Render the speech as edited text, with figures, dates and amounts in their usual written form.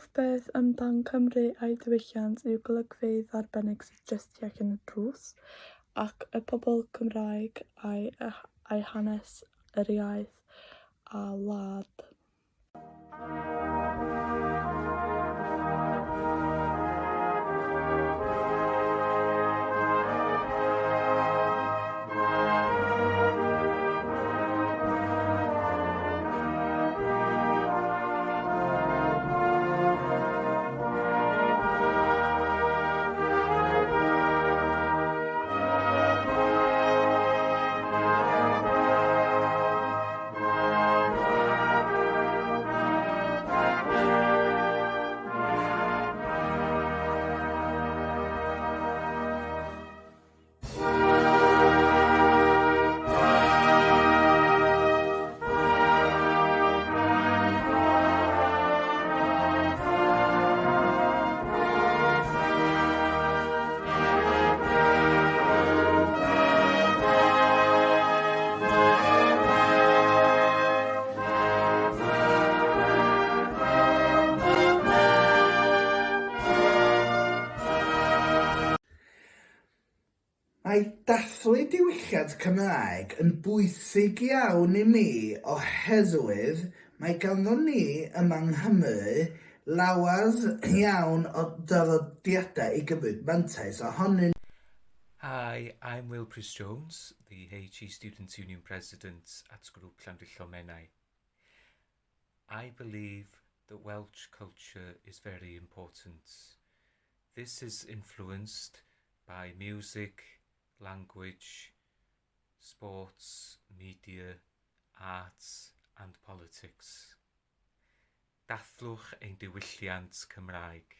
Hoff beth amdan Cymru a'i diwylliant yw golygfeydd arbennig sydd jyst tu allan y drws, ac y pobl Cymraeg a'i hanes, yr iaith a wlad. Mae dathlu diwylliant Cymraeg yn bwysig iawn i mi oherwydd mae ganddon ni yma yng Nghymru lawer iawn o draddodiadau i gymryd mantais ohonyn Hi, I'm Will Prys Jones, the HE Students' Union President at Grŵp Llandrillo Menai. I believe that Welsh culture is very important. This is influenced by music, language, sports, media, arts and politics. Dathlwch ein diwylliant Cymraeg.